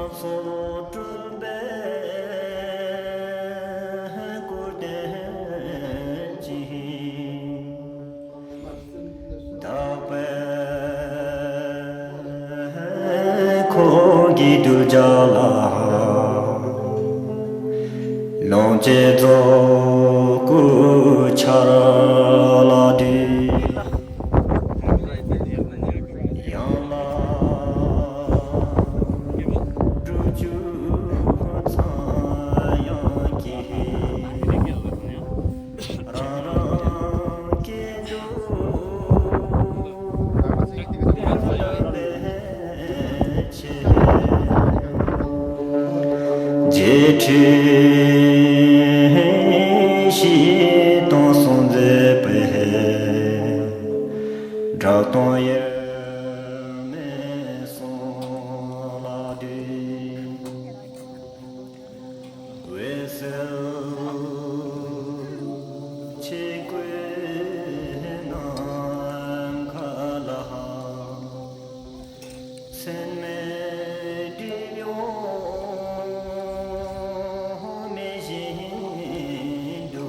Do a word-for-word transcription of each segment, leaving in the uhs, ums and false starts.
སོགས་སྤྲུལ་པས་སྐུར་བསྟན་ཅིང་། དག་པའི་འཁོར་གྱིས་གདུལ་བྱ་ལ། ལོངས་སྤྱོད་རྫོགས་སྐུ་འཆར་ལ་འདུད། ཡང་ལ་སྒྲུབ་བཅུ་ཚངས་དབྱངས་ཀྱིས། རང་རང་སྐད་དུ་བསྟོད་པའི་ཆེད། རྗེས་ཁྲིད་བཞི་སྟོང་གསུང་མཛད་པའི། གྲགས་སྟོང་དབྱེར་མེད་གསུང་ལ་འདུད། འོད་གསལ་ཆོས་སྐུའི་ནམ་མཁའ་ལ། མཚན་མའི་སྒྲིབ་གཡོགས་མེད་བཞིན་དུ།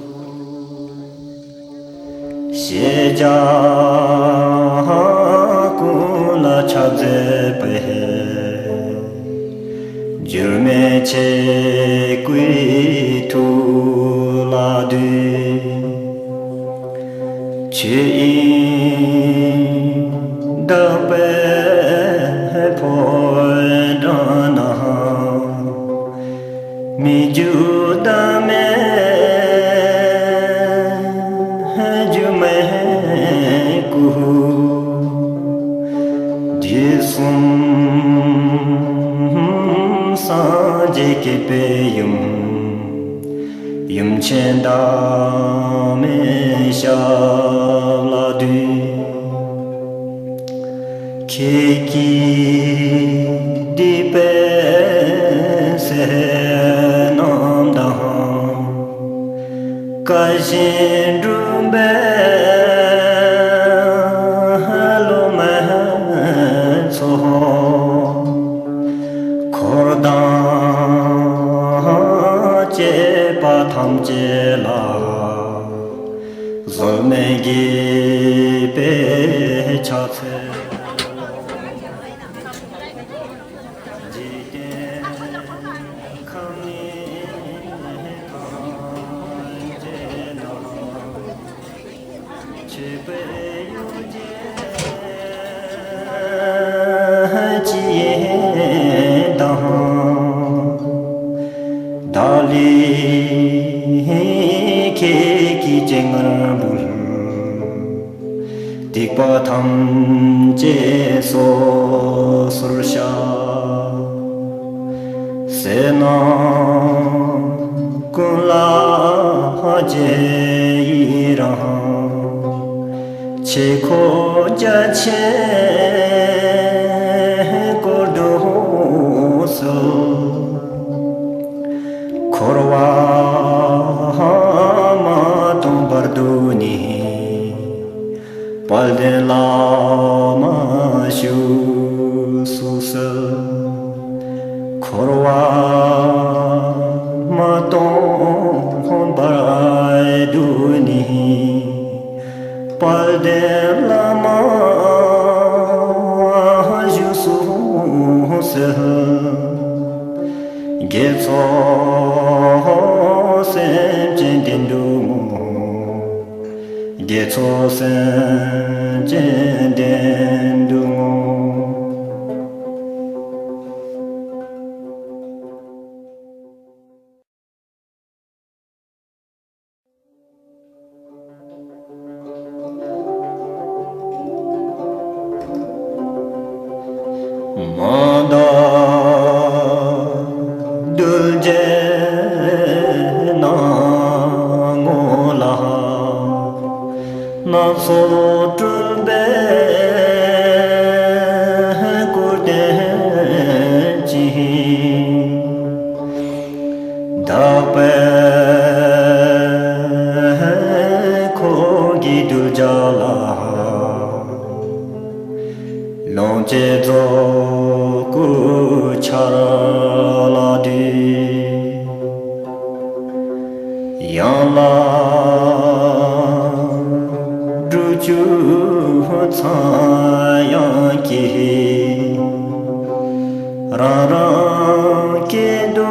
ཤེས་བྱ་ཀུན་ལ་ཁྱབ་མཛད་པའི། འགྱུར་མེད་ཆོས་སྐུའི་ཐུགས་ལ་འདུད། ཆོས་དབྱིངས་དག་པའི་ཕོ་བྲང་ན། མི་འགྱུར་བདག་མེད་སྒྱུ་མའི་སྐུ། དུས་གསུམ་སངས་རྒྱས་བསྐྱེད་པའི་ཡུམ། ཡུམ་ཆེན་བདག་མེད་ཞབས་ལ་འདུད། ཁྱེད་ཀྱིས་བསྡུས་པའི་ཟས་རྣམས་དང་། བཀའ་བཞིན་བསྒྲུབས་པའི་སློབ་མའི་ཚོགས། འཁོར་དང་བཅས་པ་ཐམས་ཅད་ལ། བཟོད་མེད་དགྱེས་པའི་ཕྱག་འཚལ་ལོ། འཇིག་རྟེན་ཁམས་ནི་ཐམས་ཅད་ན། མཆོད་པའི་ཡོ་བྱད་ཅི་ཡིན་དང་། བདག་ལ་ཁྱེད་ཀྱི་སྤྱན་སྔར་འབུལ། སྡིག་པ་ཐམས་ཅད་སོ་སོར་བཤགས། བསོད་ནམས་ཀུན་ལ་རྗེས་ཡི་རང་། ཆོས་འཁོར་རྒྱ་ཆེན་བསྐོར་དུ་གསོལ། འཁོར་བ་མ་སྟོངས་བར་དུ་ནི། དཔལ་ལྡན་བླ་མ་བཞུགས་སུ་གསོལ། འཁོར་བ་མ་སྟོངས་བར་དུ་ནི། དཔལ་ལྡན་བླ་མ་བཞུགས་སུ་གསོལ། དགེ་ཚོགས་སེམས་ཅན་བདེ་འགྲོ་ངོ་། དགེ་ཚོགས་སེམས་ཅན་བདེ་འགྲོ་ངོ་། མ་འདའ་གདུལ་བྱའི་སྣང་ངོ་ལ། སྣ་ཚོགས་སྤྲུལ་པས་སྐུར་བསྟན་ཅིང་། དག་པའི་འཁོར་གྱིས་གདུལ་བྱ་ལ། ལོངས་སྤྱོད་རྫོགས་ སྐུ་འཆར་ལ་འདུད། ཡང་ལ་སྒྲུབ་བཅུ་ཚངས་དབྱངས་ཀྱིས། རང་རང་སྐད་དུ་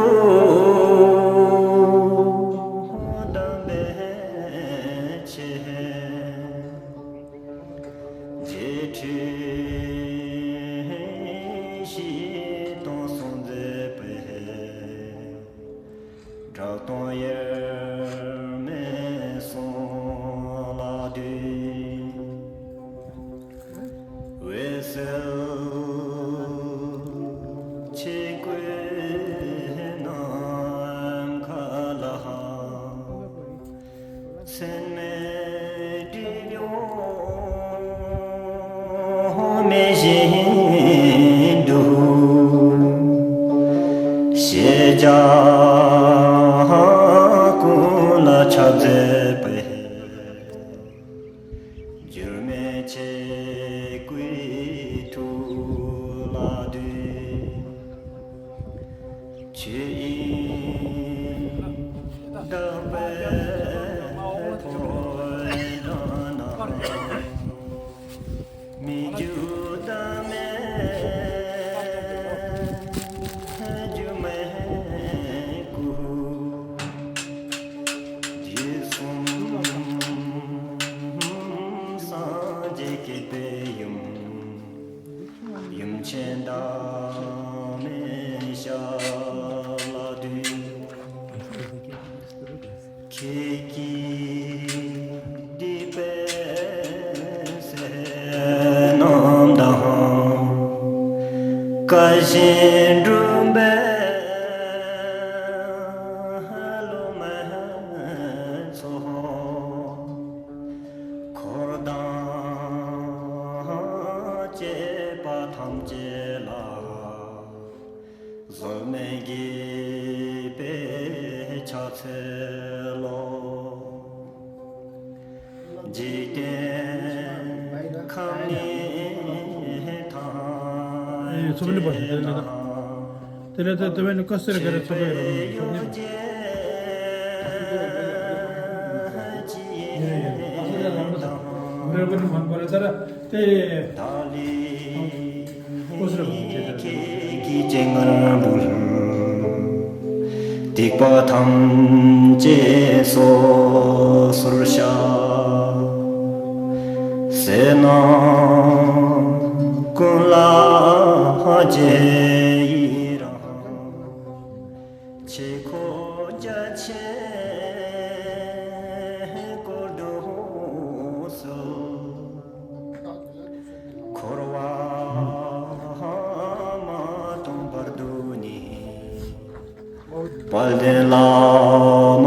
གདམས་པའི་ཆེད། རྗེས་ཁྲིད་བཞི་སྟོང་གསུང་མཛད་པའི། གྲགས་སྟོང་དབྱེར་མེད་གསུང་ལ་འདུད། འོད་གསལ་ཆོས་སྐུའི་ནམ་མཁའ་ལ། མཚན་མེད་སྤྲིན་གཡོ་མེ་བཞིན་དུ། ཤེས་བྱ་ཀུན་ལ་ཁྱབ་མཛད་པའི། འགྱུར་མེད་ཆོས་སྐུའི་ཐུགས་ལ་འདུད། ཆོས་དབྱིངས་དག་པའི་ཐོད་པ་ན། མི་འགྱུར་བདག་མེད་སྒྱུ་མའི་སྐུ། དུས་གསུམ་སངས་རྒྱས་བསྐྱེད་པའི་ཡུམ། ཡུམ་ཆེན་བདག་མེད་ཞབས་ལ་འདུད། ཁྱེད་ཀྱི་སྡིག་པའི་ཟས་རྣམས་དང་། བཀའ་བཞིན་བསྒྲུབས་པའི་སློབ་མའི་ཚོགས། འཁོར་དང་བཅས་པ་ཐམས་ཅད་ལ། བཟོད་མེད་དགྱེས་པའི་ཕྱག་འཚལ་ལོ། འཇིག་རྟེན་ཁམས་ནི་ཐམས་ཅད་ན། ཨེ། ཚོགས་ནི་པ་ཞིག་དེ་ལས་ད། དེ་ལས་ད་དེ་བས་ནི་ཀ་སེར་ག་རེ་ཚོགས་ཡོད་རེད། ཚོགས་ནི་པ། ཡིན་ཡིན། ཀ་སེར་ལ་ལམ་ད། མི་རེ་པ་ནི་མང་པོ་རེད་ད་ར་དེ། ཀ་སེར་བ་ཅེ་ད། ཀྱི་སྤྱན་སྔར་འབུལ། སྡིག་པ་ཐམས་ཅད་སོ་སོར་བཤགས། བསོད་ནམས་ཀུན་ལ་རྗེས་ཡི་རང་། ཆོས་འཁོར་རྒྱ་ཆེན་བསྐོར་དུ་གསོལ། འཁོར་བ་མ་སྟོངས་བར་དུ་ནི། དཔལ་ལྡན་བླ་མ་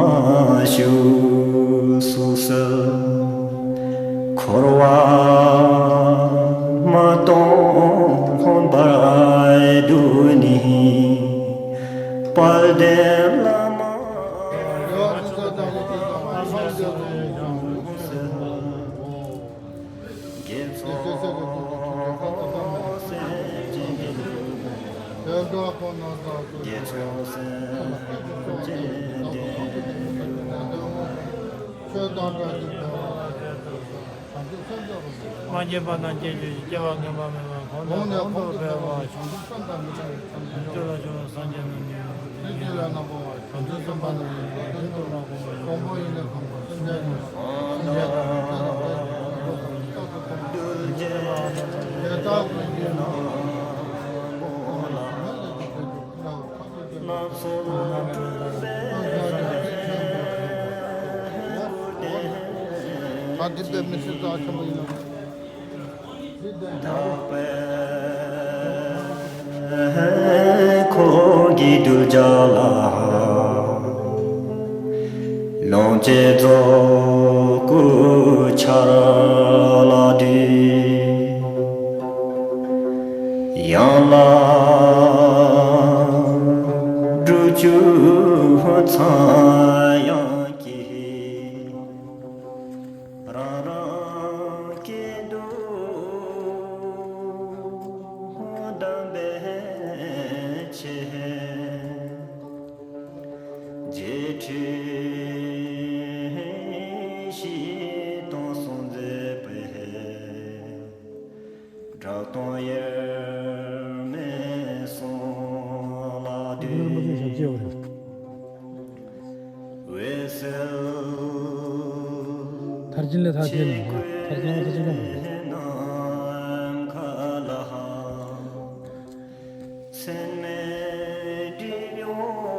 བཞུགས་སུ་གསོལ། འཁོར་བ་མ་སྟོངས་བར་དུ་ནི། དཔལ་ལྡན་བླ་མ་བཞུགས་སུ་གསོལ། དགེ་ཚོགས་སེམས་ཅན་འདི་ལུགས། དགེ་ཚོགས་སེམས་ཅན་འདི་ལུགས། ཆོས་དང་བཀའ་བརྒྱུད་འཕེལ་བ། སངས་རྒྱས་པ་དང་སྐྱེ་མཆེད་ཀྱི་སྐྱེ་བ་ངན་པ་མེད་པར་གོང་ནས་གོང་དུ་འཕེལ་བར་ཤོག། ཆོས་ལ་ཆོས་སངས་རྒྱས་རྣམས་ཀྱི། ནི་ཆོས་ལ་རྣམ་པ་བ། གང་འདུལ་བསམ་པ་རྣམས་ཀྱི་རྒྱུན་དུ་ལ་གོམས་པ། གོམས་པ་ཡིན་ན་གོམས་པ་སེམས་ཅན་ཡོངས་སུ། སེམས་ཅན་ཐམས་ཅད་ཀྱི་རྟག་ཏུ་ཁོང་དུ་ཆུད་པ། དེ་དག་ཀུན་གྱི་ནང་། ད་འདི་དཔེ་མི་སྲིད་རྩ་ཆེན་པོ་ཡིན་ནམ། དག་པའི་འཁོར་གྱི་གདུལ་བྱ་ལ། ལོངས་སྤྱོད་རྫོགས་སྐུ་འཆར་ལ་འདུད། ཡང་ལ་སྒྲུབ་བཅུ་ཚངས་དབྱངས་ཀྱིས། རང་རང་སྐད་དུ་གདམས་པའི་ ཡོད་རེད། མཐར་ཕྱིན་ལས་ཐ་དད་ན་མཐར་ཕྱིན་ལ་མཐར་ཕྱིན་ལ་མ་རེད། མཚན་མེད་སྒྲིབ་གཡོགས་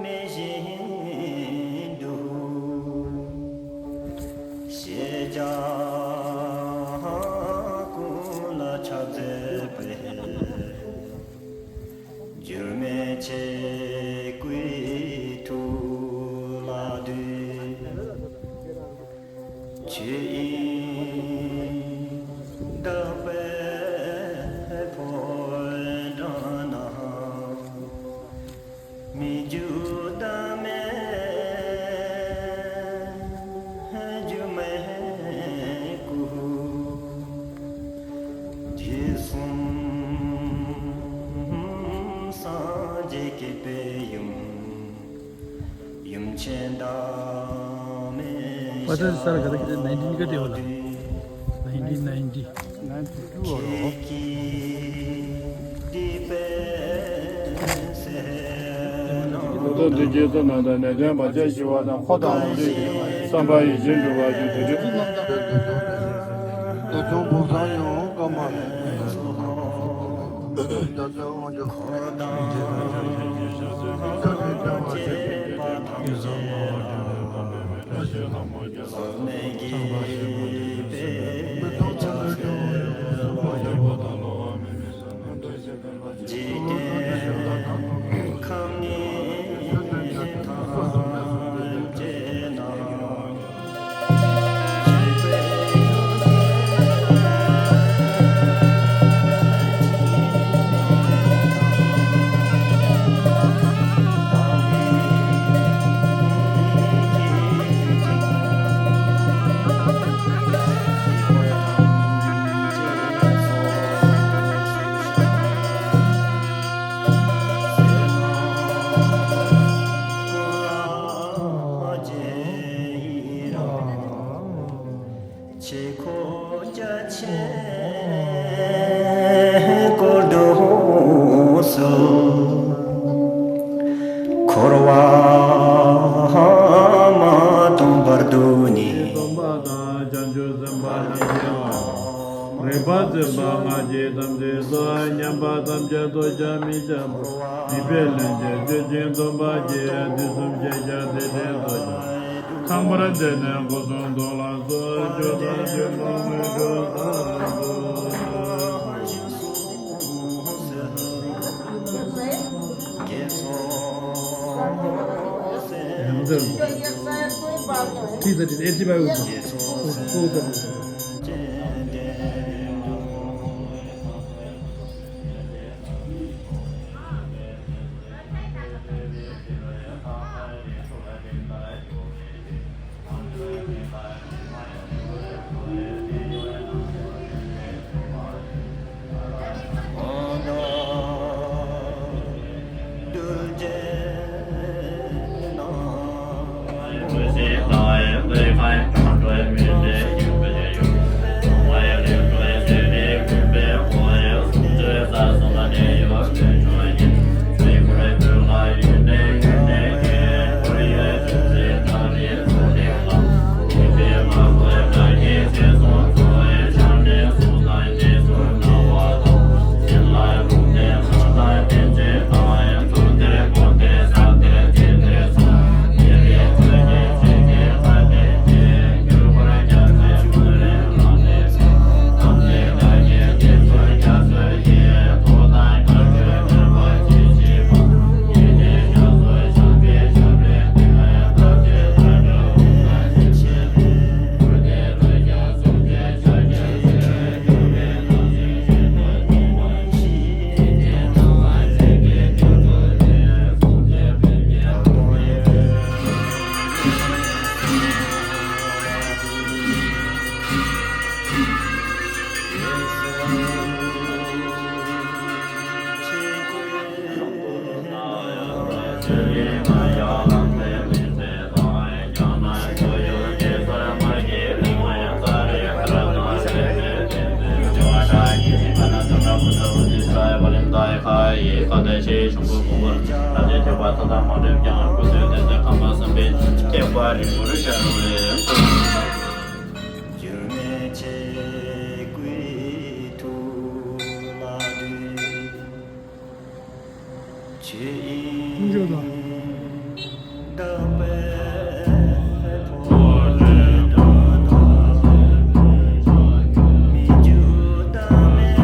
མེད་བཞིན་དུ། ཤེས་བྱ་ཀུན་ལ་ཁྱབ་མཛད་པའི། འགྱུར་མེད་ཆོས་སྐུའི་ཐུགས་ལ་འདུད། ཆོས་དབྱིངས་དག་པའི་ཕོ་བྲང་ན། མི་འགྱུར་བདག་མེད་སྒྱུ་མའི་སྐུ། དུས་གསུམ་སངས་རྒྱས་བསྐྱེད་པའི་ཡུམ། ཡུམ་ཆེན་བདག་མེད་པ་ཏི་སར་ག་རེ་ག་རེ་ནའིན་ཊིན་ག་དེ་བ་ལ། ནའིན་ཊིན་ནའིན་ཊི། ཁྱེད་ཀྱིས་བསྡུས་པའི་གསེར་སྣང་། ད་ལྟ་འདི་རྗེས་སུ་ནང་དང་ནད་ལྡན་བར་ཆད་ཞི་བ་དང་འཁོར་དང་ལོངས་སྤྱོད་ཀྱི་བསམ་པ་ཡིད་བཞིན་འགྲུབ་པར་ཤོག་དེ་དུས། ད་དུང་བུམ་བཟང་ཡང་བཀའ་མ་ལས། ད་དུང་དབང་ཆོག་ཆོས་འཁོར་རྒྱ་ཆེན་བསྐོར་དུས་སུ། འཁོར་བ་མ་སྟོངས་བར་དུ་ནི། སྟོན་པ་དང་བྱང་ཆུབ་སེམས་དཔའ་རྣམས་ཀྱིས་ལ། རིག་པ་འཛིན་པ་སྔགས་ཀྱི་དམ་ཚིག་སོགས། ཉམས་པ་ཐམས་ཅད་རྟོགས་བྱ་མི་འཆབ་བུ། མི་ཕམ་ལྷུན་གྱིས་ཆོས་ཀྱི་སྡོམ་པ་བཞེས། དུས་གསུམ་ཤེས་བྱ་སྡེ་སྲིད་རྡོ་རྗེ། ཚངས་པར་སྤྱད་ནས་སྒོ་གསུམ་རྫོགས་ལ་སོགས། སྤྱོད་དང་སྤྱོད་མིན་དངོས་གྲུབ་ཐོབ་པར་ཤོག་ཡེ་ཁ་ཡེ་ཁ་དེ་ཞེས་བྱུང་པོ་ཕུང་པོར་ཐམས་ཅད་ཁྱབ་པ་མཐའ་དག་མ་འདྲེས་ཀྱང་། སྐུ་ཚེ་མཐའ་དག་ཁམས་པ་བསམ་པས་ཁྱབ་པ་རིང་པོར་ཤར་བའི། འགྱུར་མེད་ཆོས་སྐུའི་ཐུགས་ལ་འདུད། ཆོས་དབྱིངས་དག་པའི་ཕོ་བྲང་དུ། མི་འགྱུར་བདག་མེད་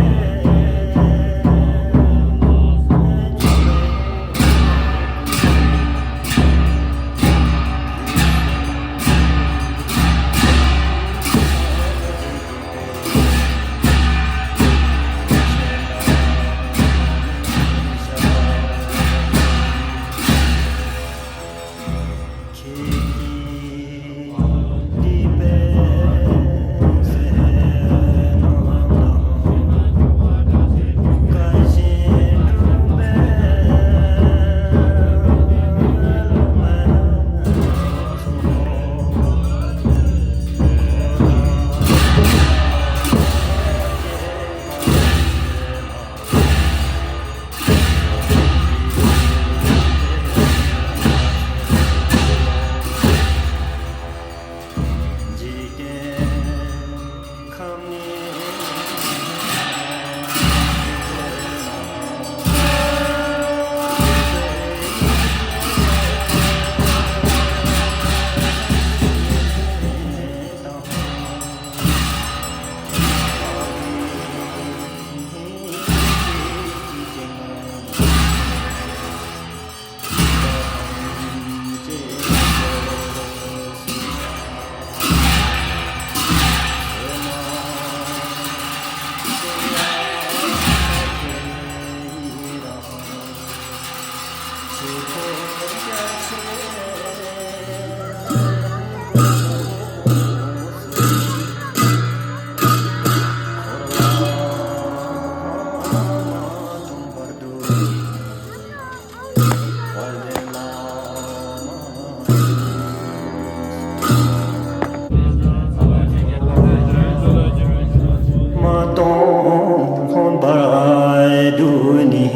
མ་སྟོངས་བར་དུ་ནི།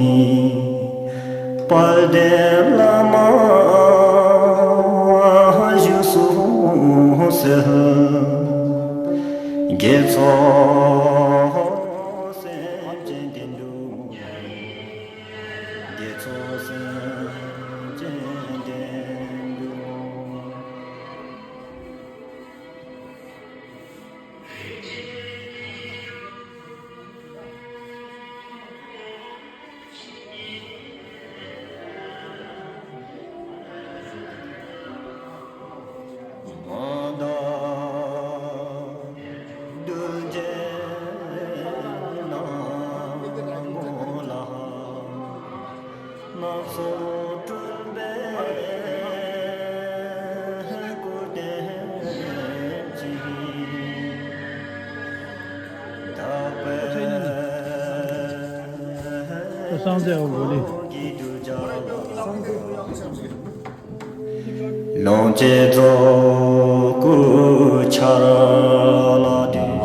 དཔལ་ལྡན་བླ་མ་བཞུགས་སུ་གསོལ། དགེ་ཚོགས་སེམས་ཅན་བདེ་འགྲོ། དགེ་ཚོགས་སེམས་ཅན་བདེ་འགྲོ། སངས་རྒྱས་འོ་ལེ། ལོངས་སྤྱོད་རྫོགས་སྐུ་འཆར་ལ་འདུད།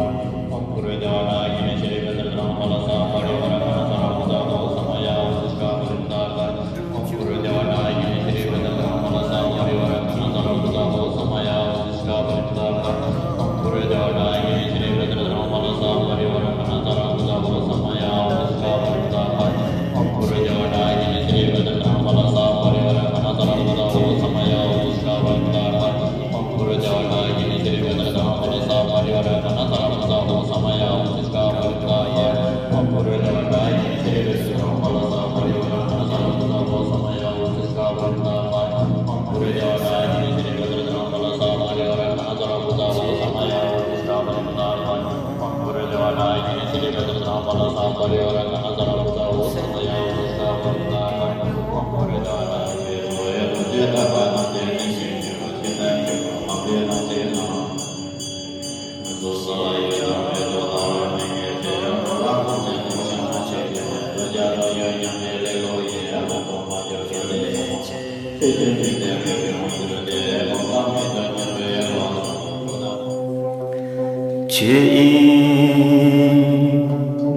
ཆོས་དབྱིངས་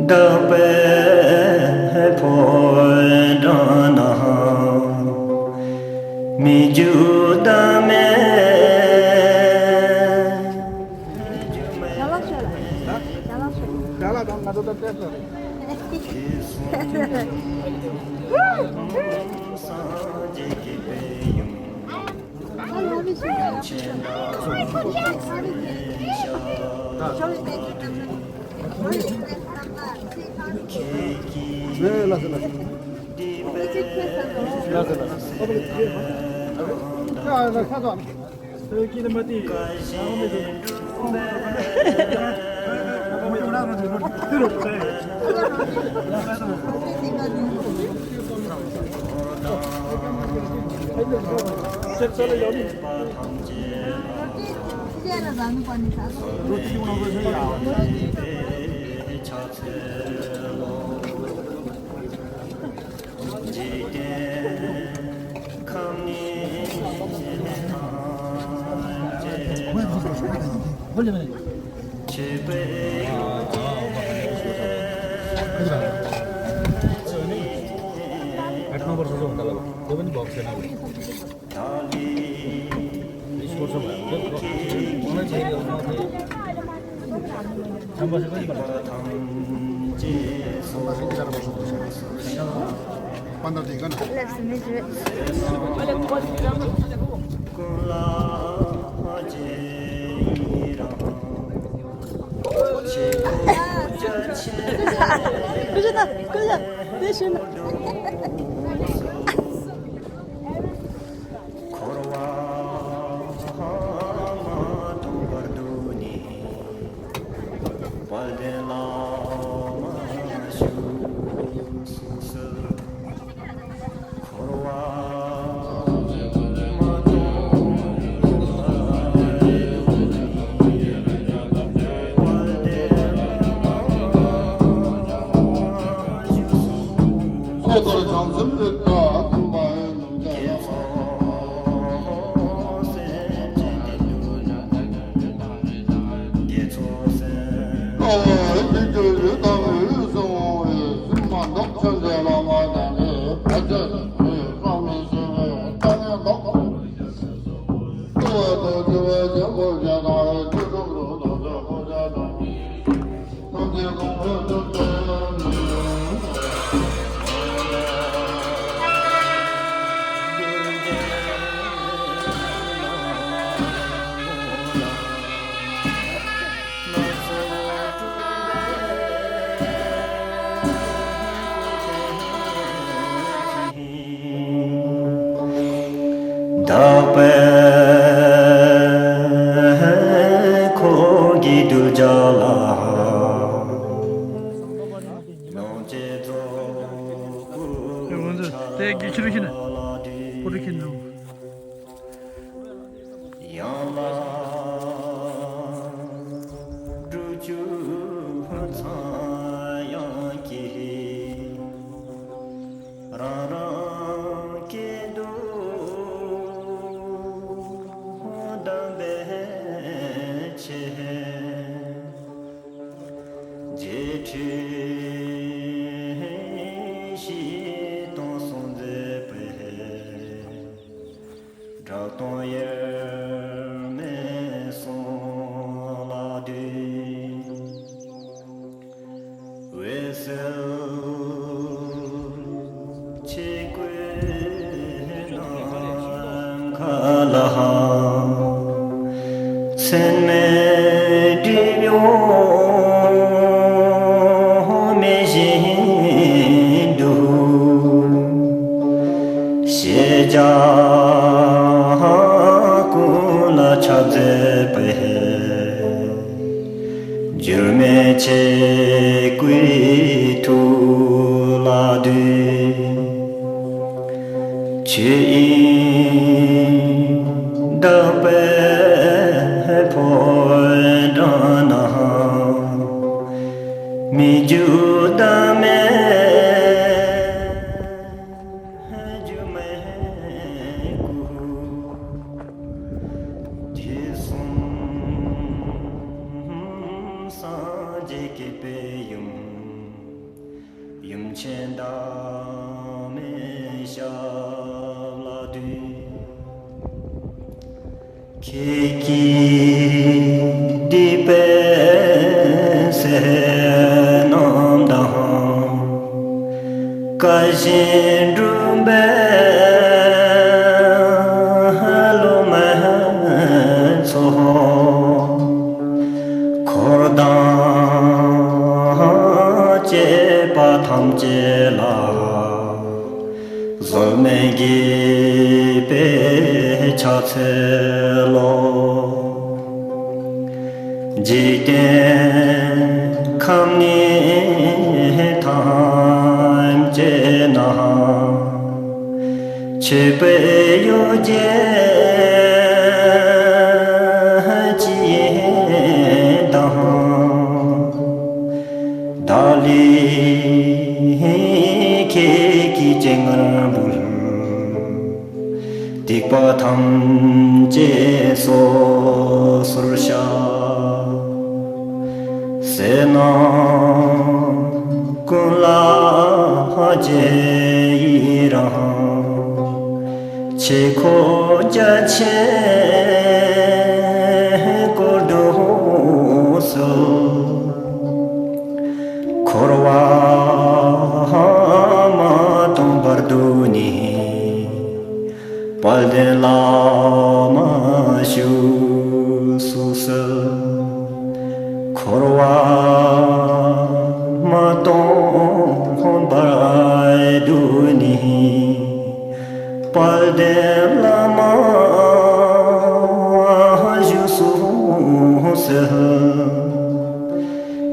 དག་པའི་ ཕོ་བྲང་ན་མི་འགྱུར་བདག་མེད། འཁོར་བ་མ་སྟོངས་བར་དུ་ནི། དཔལ་ལྡན་བླ་མ་བཞུགས་སུ་གསོལ། འཁོར་བ་མ་སྟོངས་བར་དུ་ནི། དཔལ་ལྡན་བླ་མ་བཞུགས་སུ་གསོལ། དག་པའི་འཁོར་གྱི་གདུལ་བྱ་ལ། ལོངས་སྤྱོད་རྫོགས་སྐུ། ཡ། ང་ཚོ་དེ་གི་ཁྱི་རུ་ཁྱི་ན། ཁོ་རུ་ཁྱི་ན། ཡང་ལ་སྒྲུབ་བཅུ་ཚངས་དབྱངས་ཀྱིས། རང་རང་སྐད་དུ་གདམས་པའི་ཆེད། རྗེ་ཁྲི་བཞི་སྟོང་གསུང་མཛད་པའི། གྲགས་སྟོང་དབྱེར་མེད་གསུང་ལ་འདུད། འོད་གསལ་ཆོས་སྐུའི་ནམ་མཁའ་ལ། མཚན་མའི་སྒྲིབ་གཡོགས་མེད་བཞིན་དུ། ཤེས་བྱ་ཀུན་ལ་ཁྱབ་མཛད་པའི། འགྱུར་མེད་ཆོས་སྐུའི་ཐུགས་ལ་འདུད། ཆོས་དབྱིངས་དག་པའི་ཕོ་བྲང་ན། མི་འགྱུར་བདག་མེད་སྒྱུ་མའི་སྐུ། དུས་གསུམ་སངས་རྒྱས་བསྐྱེད་པའི་ཡུམ། ཡུམ་ཆེན་བདག་མེད་ཞབས་ལ་འདུད། ཁྱེད་ཀྱི་སྡིག་པའི་ཟས་རྣམས་དང་། བཀའ་བཞིན་སྒྲུབ་པའི་སློབ་མའི་ཚོགས། འཁོར་དང་བཅས་པ་ཐམས་ཅད་ལ། གཟོད་མའི་དགྱེས་པའི་ཕྱག་འཚལ་ལོ། འཇིག་རྟེན་ཁམས་ནི་ཐམས་ཅད་ན། མཆོད་པའི་གཡོ་སྒྱུ་ཅི་ཡིན་དང་། བདག་ལ་ཁྱེད་ཀྱི་སྤྱན་སྔར་འབུལ། སྡིག་པ་ཐམས་ཅད་སོ་སོར་བཤགས། བསོད་ནམས་ཀུན་ལ་རྗེས་ཡི་རང་། ཆོས་འཁོར་རྒྱ་ཆེན་བསྐོར་དུ་གསོལ། འཁོར་བ་མ་སྟོངས་བར་དུ་ནི། དཔལ་ལྡན་བླ་མ་བཞུགས་སུ་གསོལ། འཁོར་བ་མ་སྟོངས་བར་དུ་ནི། དཔལ་ལྡན་བླ་མ་བཞུགས་སུ་གསོལ།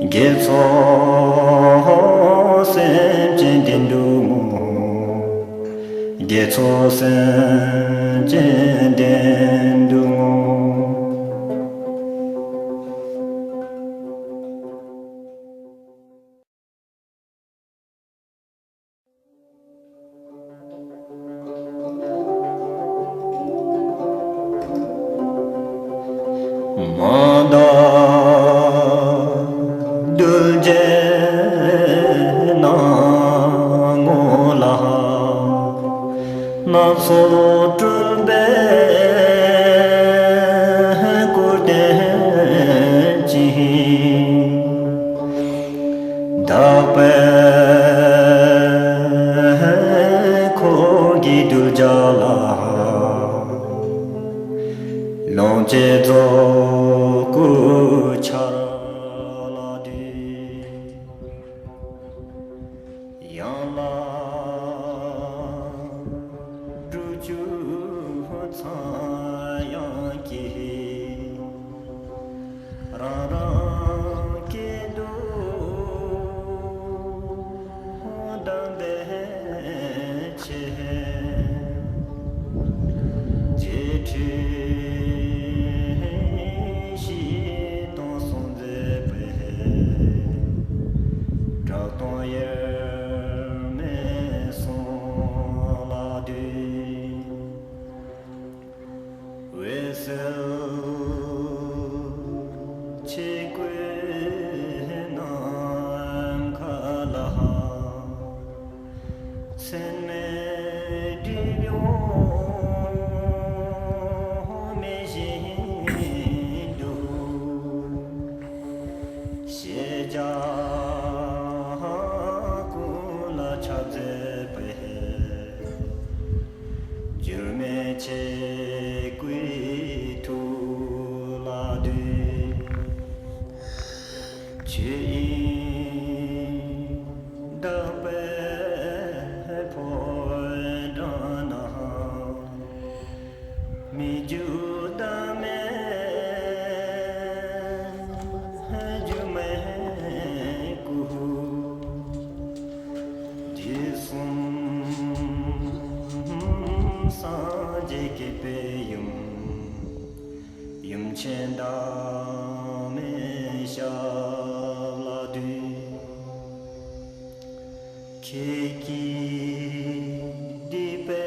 དགེ་ཚོགས་སེམས་ཅན་བདེ་འགྲོ་ངོ་། དགེ་ཚོགས་སེམས་ཅན་བདེ་འགྲོ་ངོ་། མ་འདའ་གདུལ་བྱའི་སྣང་ངོ་ལ། སྣ་ཚོགས་སྤྲུལ་པའི་སྐུར་བསྟན་ཅིང་། དག་པའི་འཁོར་གྱིས་གདུལ་བྱ་ལ། ལོངས་སྤྱོད་རྫོགས་སྐུ་འཆར་ལ་འདུད། ཡན་ལག་དྲུག་ཅུ་ཚངས་དབྱངས་ཀྱིས། རང་རང་སྐད་དུ་གདམས་པའི་ཆེད། རྗེས་ཁྲིད་བཞི་སྟོང་གསུམ་མཛད་པའི། གྲགས་སྟོང་དབྱེར་མེད་གསུང་ལ་འདུད། འོད་གསལ་ཆོས་སྐུའི་ནམ་མཁའ་ལ། མཚན་མའི་སྒྲིབ་གཡོགས་མེད་བཞིན་དུ། ཤེས་བྱ་ཀུན་ལ་ཁྱབ་མཛད་པའི། འགྱུར་མེད་ཆོས་སྐུའི་ཐུགས་ལ་འདུད། ཆོས་དབྱིངས་དག་པའི་ཕོ་བྲང་ན། མི་འགྱུར་བདག་མེད་སྒྱུ་མའི་སྐུ། དུས་གསུམ་སངས་རྒྱས་བསྐྱེད་པའི་ཡུམ། ཡུམ་ཆེན་བདག་མེད་ཞབས་ལ་འདུད། ཁྱེད་ཀྱི་སྡིག་པའི་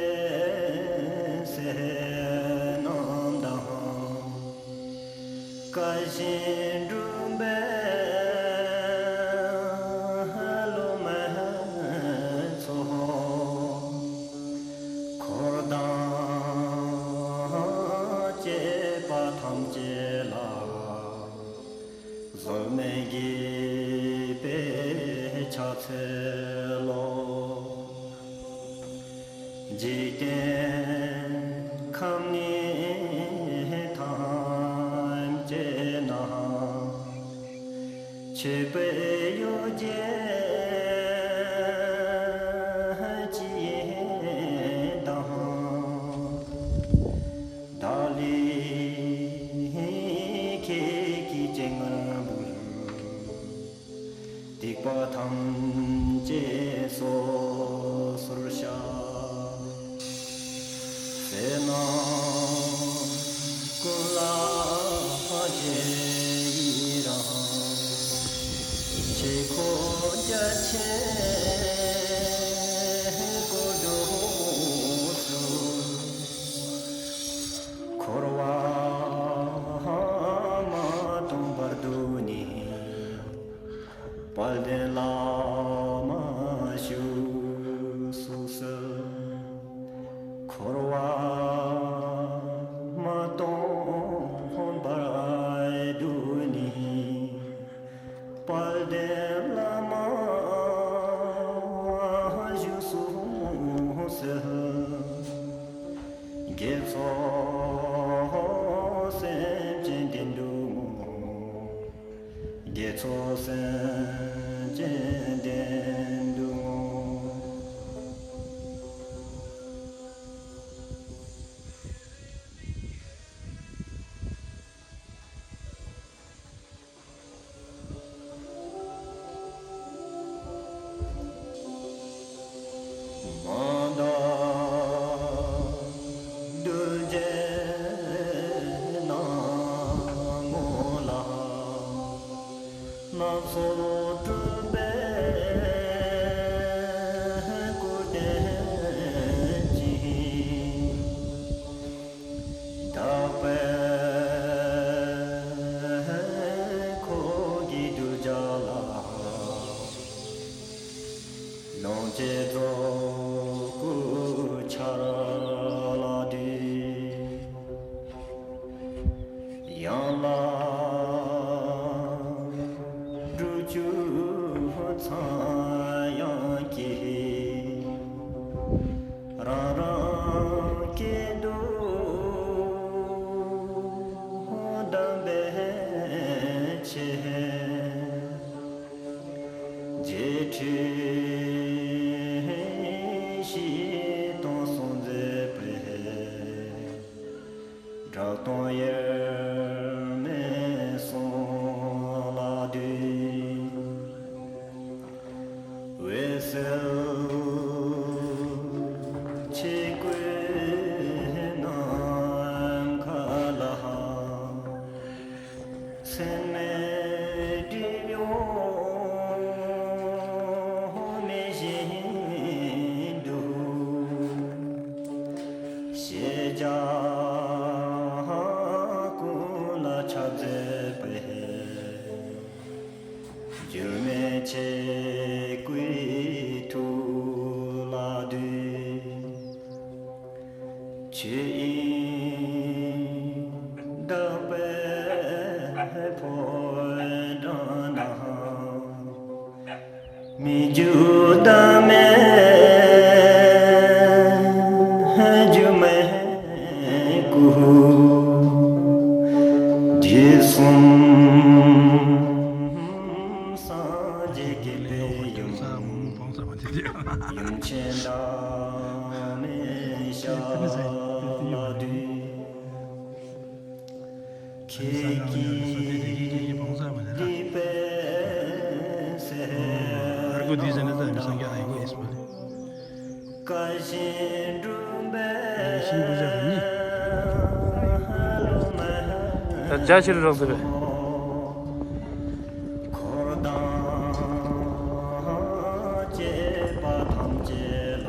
ཟས་རྣམས་དང་། བཀའ་བཞིན་སྒྲུབ་པའི་སློབ་མའི་ འཇིག་རྟེན་ཁམས་ནི་ཐམས་ཅད་ན། མཆོད་པའི་གཡོ་སྒྱུ་ཅི་ཡིན་དང་། བདག་ལུས་ཁྱེད་ཀྱི་སྤྱན་སྔར་འབུལ། སྡིག་པ་ཐམས་ཅད་སོ་སོར་བཤགས། བསོད་ནམས་ཀུན་ལ་རྗེས་ཡི་རང་། ཆོས་འཁོར་རྒྱ་ཆེན་བསྐོར་དུ་གསོལ། འཁོར་བ་མ་སྟོངས་བར་དུ་ནི། དཔལ་ལྡན་བླ་མ་བཞུགས་སུ་གསོལ། འཁོར་བ་མ་སྟོངས་བར་དུ་ནི། དཔལ་ལྡན་བླ་མ་བཞུགས་སུ་གསོལ། དགེ་ཚོགས་སེམས་ཅན་བདེ་འགྲོ་ངོ་། དགེ་ཚོགས་སེམས་ཅན་བདེ་འགྲོ་ངོ་། མ་འདའ་གདུལ་བྱའི་སྣང་ངོ་ལ། སྣ་ཚོགས་སྤྲུལ་པའི་སྐུ་བསྟན་ཅིང་། དག་པའི་འཁོར་གྱིས་གདུལ་བྱ་ལ། ལོངས་སྤྱོད་རྫོགས་སྐུ་འཆར་ལ་འདུད། ཡང་ལ་སྒྲུབ་བཅུ་ཚངས་དབྱངས་ཀྱིས། རང་རང་སྐད་དུ་གདམས་པའི་ཆེད། རྗེས་ཁྲིད་བཞི་སྟོང་གསུང་མཛད་པའི། གྲགས་སྟོང་དབྱེར་མེད་གསུང་ལ་འདུད། འོད་གསལ་ཆོས་སྐུའི་ནམ་མཁའ་ལ། མཚན་མའི་སྒྲིབ་གཡོགས་མེད་བཞིན་དུ། ཤེས་བྱ་ཀུན་ལ་ཁྱབ་མཛད་པའི། འགྱུར་མེད་ཆོས་སྐུའི་ཐུགས་ལ་འདུད། ཆོས་དབྱིངས་དག་པའི་ཕོ་བྲང་ན། མི་འགྱུར་བདག་མེད་སྒྱུ་མའི་སྐུ། དུས་གསུམ་སངས་རྒྱས་བསྐྱེད་པའི་ཡུམ། ཡུམ་ཆེན་བདག་མེད་ཞབས་ལ་འདུད། ཁྱེད་ཀྱི་སྡིག་པའི་ཚེ། བཀའ་བཞིན་སྒྲུབ་པའི་སློབ་མ། ད་རྒྱ་ཆེར་རོགས་ཟེར། འཁོར་དང་བཅས་པ་ཐམས་ཅད་ལ།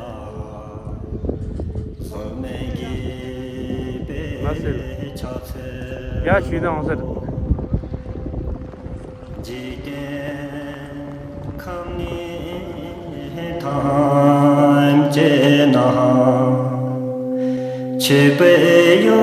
གཟུགས་མེད་བགྱིས་པའི་ཕྱག་འཚལ། ཡ་ཞུས་དང་ཟེར། འཇིག་རྟེན་ཁམས་ནི་ཐམས་ཅད་ན། མཆོད་པའི་གཡོ།